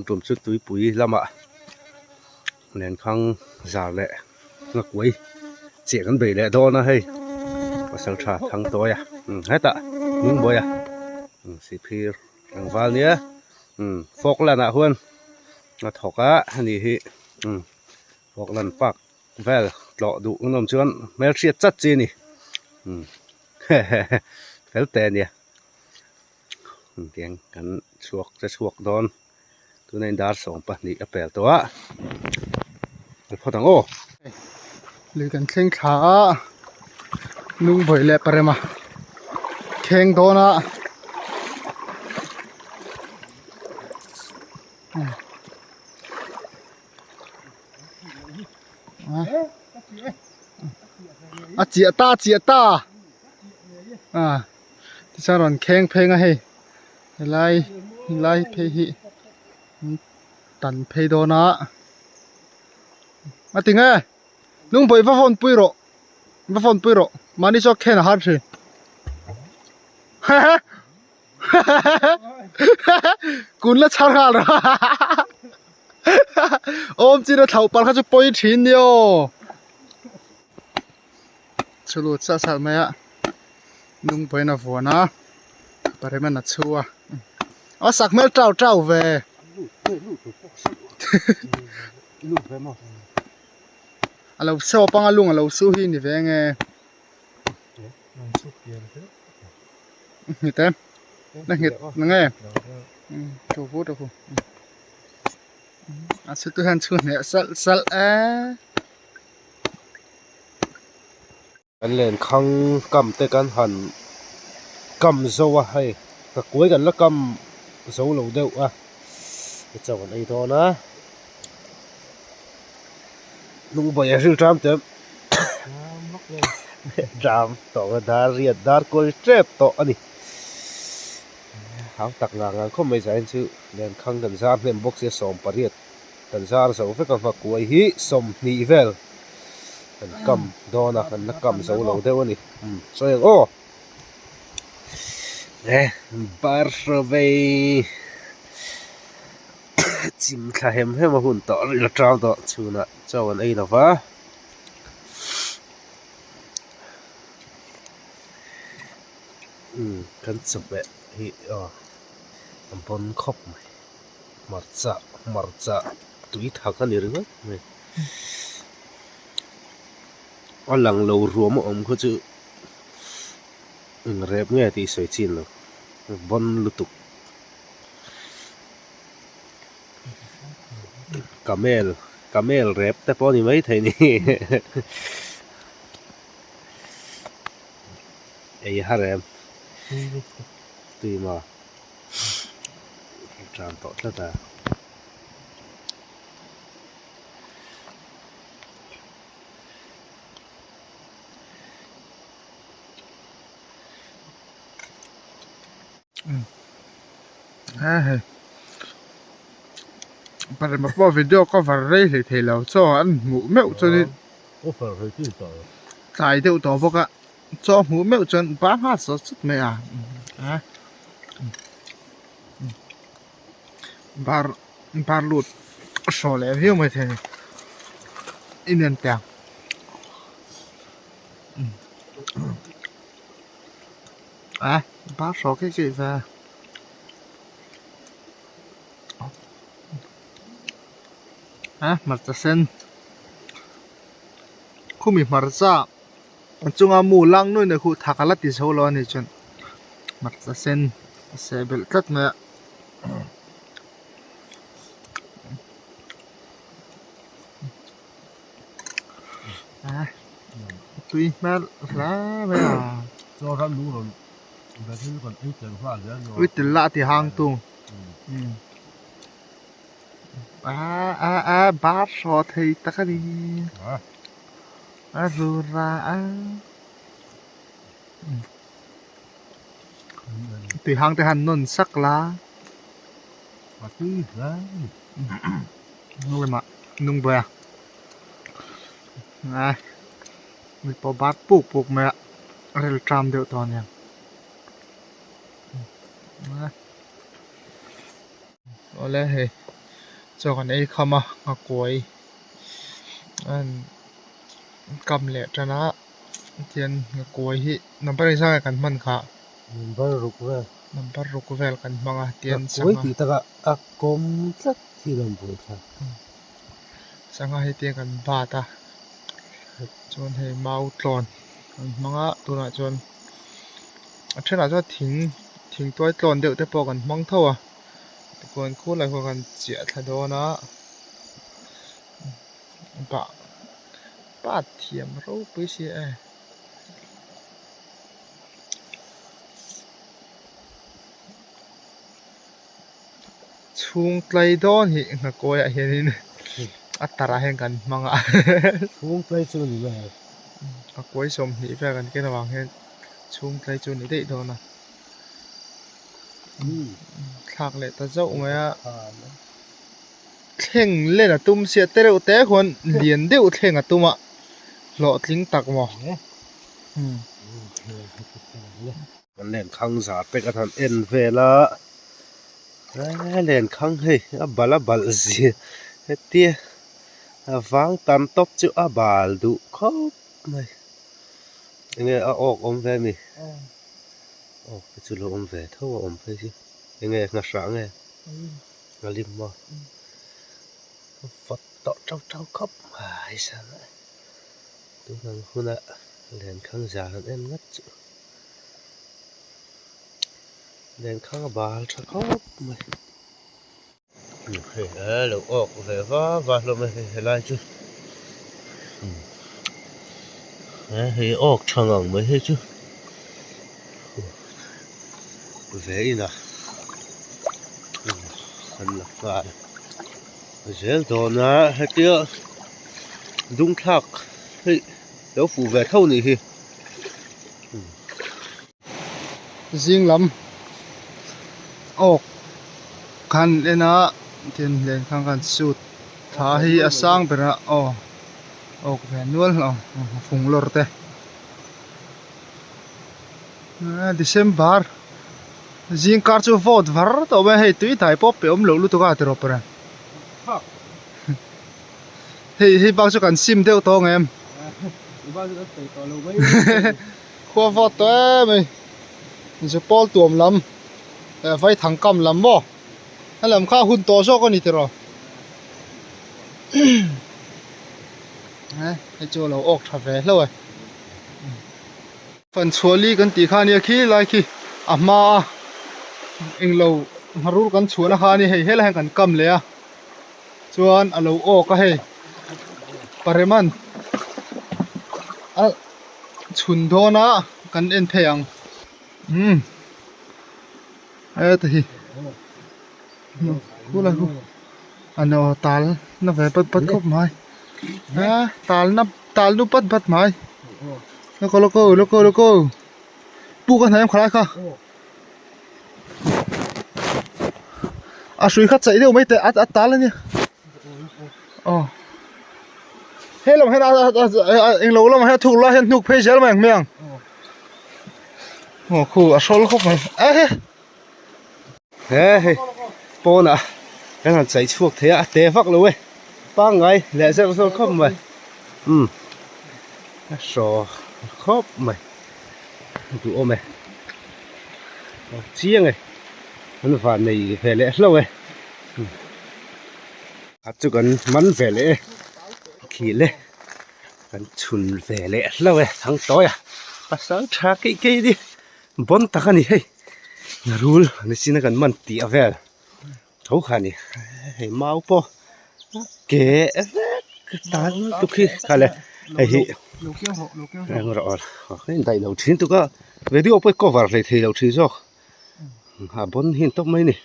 tum chu tuipui lamah lenkhang zar leh nghakuai chiah kan bei leh dawn a hei pasal tha Thangtawia hetah Hnungbuaia Sihphir tlangval nia Falkland ah huan a thawk a ani hi Falkland park vel tlawh duh an awm chuan hmelhriat chat chi a ni fel teh a nia. Tiang kan chhuak che chhuak dawn tuna in dar 12 a pel tawh a a phawt ang aw. Lui kan thleng thla a Lungbawi leh Parema kheng dawn a a chiah ta a chiah ta a. Tichuan rawn kheng pheng a hei helai helai phei hi an tan phei dawn a a tinge lungbawi va phone pui rawh va phone pui rawh mahni chu a khen a har thin kun la chhar nghal rawh awm chin a thlauh palh kha chu pawi thin ni aw. Chulu chah chah mai a lungpuiin a vuan a parem a chhu a a sak hmel tau tau ve a lo saw panga lung a lo su hi ni ve nge nghet em na nghet na nge thu fu thu fu a chhu tu hian chhu hneh salh salh e. Kan lenkhang kam te kan han kam zo a hei ka kuai kan la kam zo lo deuh a chaw kan ei dawn a lungbawi a hril ṭam teh ṭam tawh a dar riat dar kual tep tawh a ni hau tak ngang ngang khawp mai zai chu lenkhang kan zar hnem bawk sia 18. Kan zar zo vek a nghakuai hi 20 vel kan kam dawn a kan la kam zo lo deuh a ni sawi ang aw e bar vei chim thla hem hem a hun tawh ril atang tawh chhunah chaw an ei lova kan chawhmeh hi aw a bawn khawp mai. Hmarcha hmarcha tui thak a ni ringawt mai a lang lo ruam a awm kha chu eng rep nge tih sawi chin lo vawn lutuk camel camel rep te pawh a ni maithei a ni ei har em tui maw. Tlan tawh tlat a. A hei parema pawh video cover rei hlei thei lo chaw an hmuh meuh chuanin tlai deuh tawh bawk a. Chaw hmuh meuh chuan ba nghal sawt sawt mai a a bar bar lut hraw leh viau mai thei a ni inen teh ang a bar hraw khi khi ve a hmarcha sen khumi hmarcha. A chunga mu lang nuai nuai khu thak a la ti zo lo a ni chuan hmarcha sen a seh belh tlat mai a. Tui hmel hle mai a. Ui tel lah a ti hang tung. A a a bar hraw thei tak a ni. A rura a tui hang te han nawn sak la a tui hle lamah nung buai a a mi pawh bat puk puk mai a a rel tram deuh tawh a niang awle hei. Chaw kan ei kham a nghakuai an kam leh tan a tihian nghakuai hi number engzah nge kan hman khah? Number ruk vel. Number ruk vel kan hmang a tihian sangha. Nghakuai tih takah a kawm tlat hi a lo buai thlak. Sangha hi tihian kan bat a chuan hei mau tlawn kan hmang a tunah chuan a thenah chuan thing thing tuai tlawn deuh te pawh kan hmang tho a. Tichuan khulai khaw kan chiah thla dawn a bah pat thiam ropui si e. Chhung tlai dawn hi nghakawi ah hianin a tarah hian kan hmang a. Chhung tlai chu ni mai. Nghakawi 20 vel kan ken avang hian chhung tlai chu ni daih dawn a. Thlak leh ta zauh mai a thleng len a tum sia te reuh te khuan lian deuh thleng a tum a hlawhtling tak maw. Kan lenkhang zar te kan han en vel a he lenkhang hei a bal a balh zia hetia a vang tam tawp chu a bal duh khawp mai enge a awk awm ve a mi. Aw te chu lo awm ve tho a awm phei chu enge nghahrah nge a lim maw vawt tawh teuh teuh khawp mai san a tun ang huna lenkhang zan an en ngawt chu lenkhang a bal tha khawp mai hei a lo awk ve va va hlawm a hei helai chu hei awk tha ngang mai hei chu ve in a an la nghal zel dawn a hetia dung thlak hei lo fuh ve tho nih hi. Zing lam awk khan en a tin len khan kan suit thla hi a sang ber a aw awk ve nual hlawm fung lawr te December zing kar chu vawt var tawh mai a hei tui hnai pawh pe awm loh lutuk a tiraw pawh hei hei bak chu kan sim deuh tawh ang em. Khua vawt tawh em mai zu pawl tuam lam eh vaithang kam lam maw a lam kha a hun tawh zawk a ni tiraw eh hei chu a lo awk tha ve hlauh e fan chhuah li kan tih kha ania khi lai khi a hma a englo ngharul kan chhuahna kha a ni hei helai hian kan kam leh a chuan a lo awk a hei pareman a. Chhun dawn a kan en phei ang umm heta hi khulai khu ano tal na ve pat pat khawp mai a tal na tal nu pat pat mai lawk lawk lawk lawk puk a hnaih khalai kha a hrui kha chaih deuh mai teh a tal a nia. Aw he lam hian englo lamah hian a thuk lai hian hnuk phei zel mai ang hmiang aw khu a hrawl khawp mai e he he hei pawnah kan han chai chhuak thei a a te vak lo e pangngai leh zeuh zeuh khawp mai umm a hraw khawp mai duhawm e a chiang e an van nei ve leh hlauh e. A chu kan man ve leh e khil e kan chhun ve leh hlauh e thang tawi a pasal tha keih keih ni bawn tak a ni hei rul ni sin a kan man tih a vel tho kha a ni hei mau pawh a ke vek tan lutuk hi kha le hei hi eng rawh aw hei daih lo thin tuk a video pawh i cover hlei thei lo thin zawk a bawn hi an tawp mai a ni.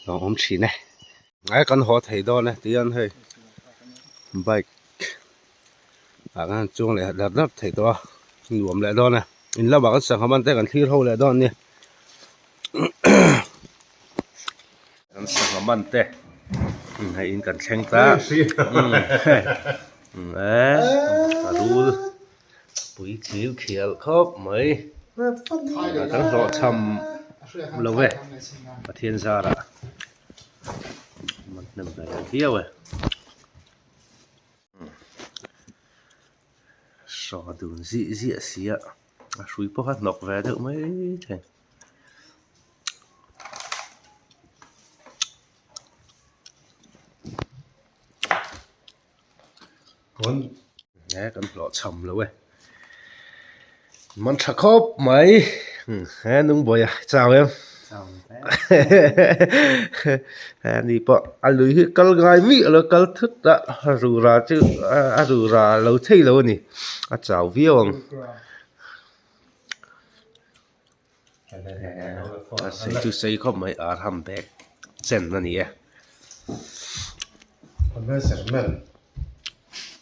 Lo awm thin e ai kan haw thei dawn e tihian hei bike ah khan chuang leh dap dap thei tawh a nuam leh dawn e in lamah kan sangha man te kan thlir ho leh dawn a ni kan sangha man te hei in kan thleng ta a rul. Pui thil khial khawp mai kan hlawhchham lo e Pathian zarah. Hnem ve leh viau e. Saw dun zih ziah si a, a hrui pawh kha hnawk ve deuh mai thei. He kan hlawh cham lo e man tha khawp mai he nungbuaia chau em he ni pawh a lui hi kal ngai miah lo kal thut a a rura chu a rura lo thei lo a ni a chau viau ang a sei chu sei khawp mai ar ham bag chen a ni e.